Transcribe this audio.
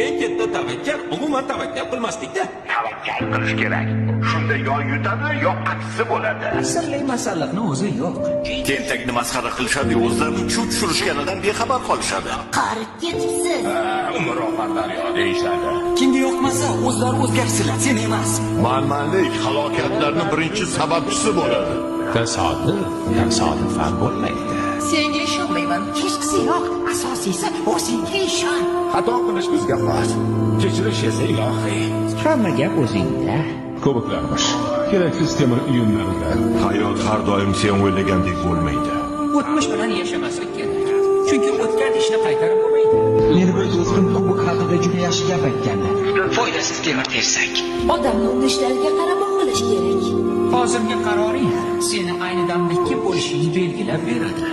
Eng katta tavakkal umuman tavakkal qilmaslikda. Tavakkal qilish kerak. Shunda yo yutadi, yo aksi bo'ladi. Sirli masalliqni o'zi yo'q. Tentakni masxara qilishadi, o'zlarini chuv tushirishganidan bexabar qolishadi. Qarib ketibsiz. Umr oqar daryo deyishadi. Kimga yoqmasa, o'zlari o'zgarsinlar, sen emas. Manmanlik halokatlarning birinchi sababchisi bo'ladi. Tasodif, tasodifan bo'lmaydi. Senga ishonmayman. Hechqisi yo'q. Asosiysi o'zingga ishon. Xato qilish bizga xos. Kechirish esa ilohiy. Hamma gap o'zingda. Ko'piklarmish. Keraksiz temir uyumlarida. Hayot har doim sen o'ylagandek bo'lmaydi. O'tmish bilan yashamaslik kerak. Chunki o'tgan ishni qaytarib bo'lmaydi. Meni bir do'stim kubok haqida juda yaxshi gap aytgandi. Foydasiz temir tersak. Odamni uni ishlariga qarab baholash kerak. Hozirgi qaroring seni ayni damda kim bo'lishingni belgilab beradi.